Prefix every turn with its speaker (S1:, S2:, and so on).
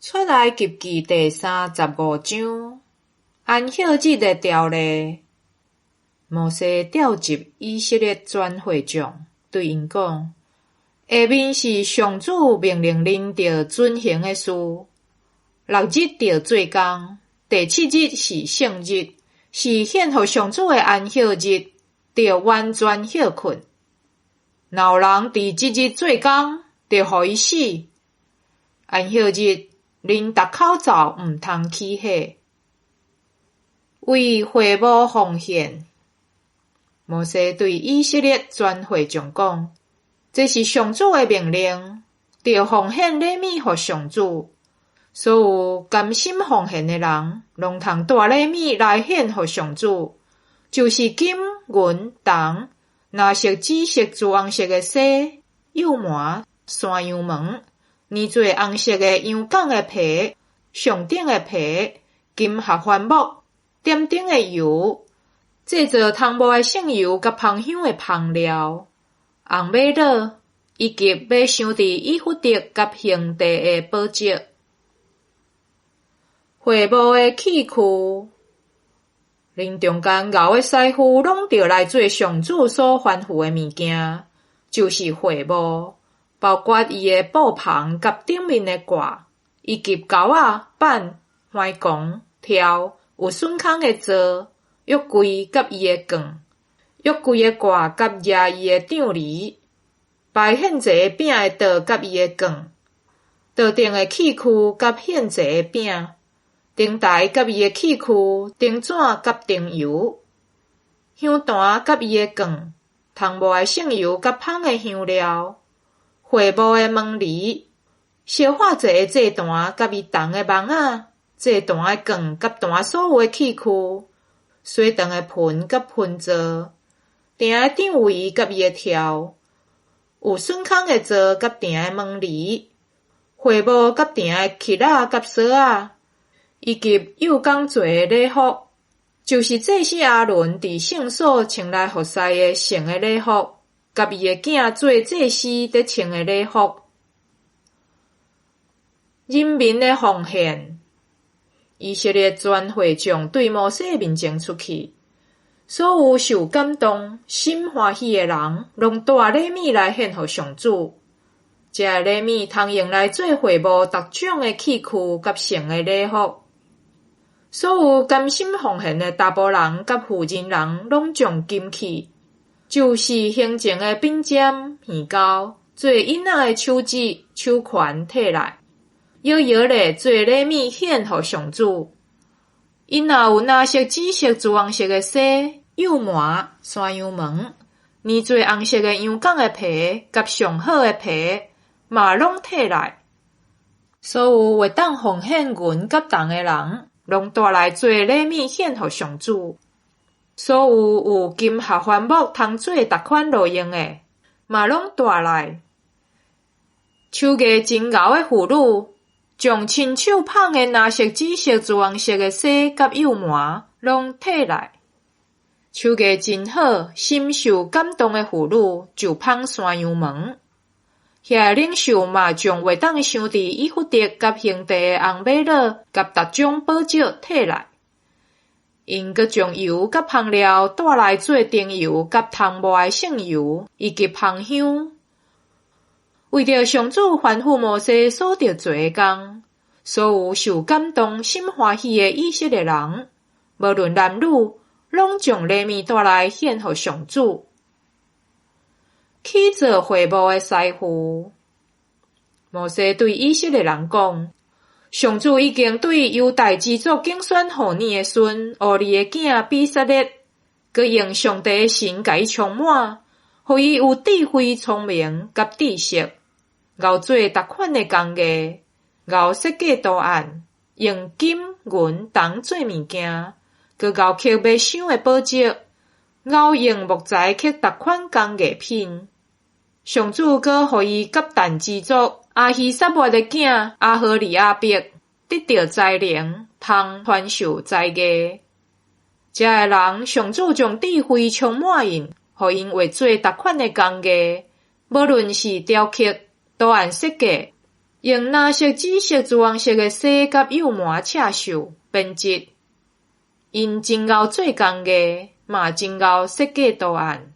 S1: 出埃及記第三十五章，安息日的條例。摩西召集以色列全會眾，對𪜶講：下面是上主命令恁著遵行的事。六日著做工，第七日是聖日，是獻予上主的安息日，著完全歇睏。若有人佇這日做工，著予伊死。安息日，恁逐口灶毋通起火。為會幕奉獻，摩西對以色列全會眾講：這是上主的命令，著奉獻禮物予上主。所有甘心奉獻的人，攏通帶禮物來獻予上主，就是金銀銅、藍色、紫色、朱紅色的紗、幼縵、山羊毛。捏做紅色的羊角的皮，上等的皮，金合歡木，點燈的油，製造桐木的聖油佮芳香的香料，紅瑪瑙，以及欲鑲佇以弗得佮胸袋的寶石。會幕的器具，恁中間賢的師傅攏著來做上主所吩咐的物件，就是會幕。包括伊的布棚佮頂面的蓋，以及鈎仔、板、橫摃、柱、有榫孔的座、約櫃佮伊的槓、約櫃的蓋佮攑伊的帳簾、擺獻祭的餅的桌佮伊的槓、桌頂的器具佮獻祭的餅、燈臺佮伊的器具、燈盞佮燈油、香壇佮伊的槓、桐木的聖油佮芳的香料。會幕的門簾、燒化祭的祭壇佮伊銅的網仔、祭壇的槓佮壇所有的器具、洗搥的盆佮盆座、埕的帳帷佮伊的柱、有榫孔的座佮埕的門簾、會幕佮埕的欹仔佮索仔，以及幼工做的禮服，就是祭司亞倫佇聖所穿來服侍的聖的禮服。佮伊的囝做祭司得穿的禮服。人民的奉獻，以色列全會眾對摩西面前出去，所有受感動、心歡喜的人，攏帶禮物來獻予上主。這个禮物通用來做會幕逐種的器具佮聖的禮服。所有甘心奉獻的查埔人佮婦人人，攏將金器。就是行前的柄針、耳鈎，做囡仔的手指、手環提來，搖搖咧做禮物獻予上主。𪜶若有藍色、紫色、朱紅色的紗、幼縵、山羊毛，捏做紅色的羊角的皮，佮上好的皮，嘛攏提來。所有會當奉獻銀佮銅的人，攏帶來做禮物獻予上主。所有有金合歡木通做逐款路用的，嘛攏帶來。手藝真𠢕的婦女，將親手紡的藍色、紫色、朱紅色的紗佮幼縵，攏提來。手藝真好、心受感動的婦女，就紡山羊毛。遐个領袖嘛，將會當鑲佇以弗得佮胸袋的紅瑪瑙佮逐種寶石提來。𪜶閣將油佮香料帶來做燈油佮桐木的聖油，以及芳香。為著上主吩咐摩西所著做的工，所有受感動、心歡喜的以色列人，無論男女，攏將禮物帶來獻予上主。起做會幕的師傅，摩西對以色列人講：上主已經對猶大支族揀選戶珥的孫烏利的囝比撒列，閣用上帝的神共伊充滿，予伊有智慧、聰明佮知識，𠢕做逐款的工藝，𠢕設計圖案，用金銀銅做物件，閣𠢕刻欲鑲的寶石，𠢕用木材刻逐款工藝品。上主閣予伊佮但支族亞希撒抹的囝亞何利亞伯得著才能，通傳授才藝。這个人，上主將智慧充滿𪜶，予𪜶會做逐款的工藝，無論是雕刻、圖案設計、用藍色、紫色、朱紅色的紗佮幼縵刺繡編織。𪜶真𠢕做工藝，嘛真𠢕設計圖案。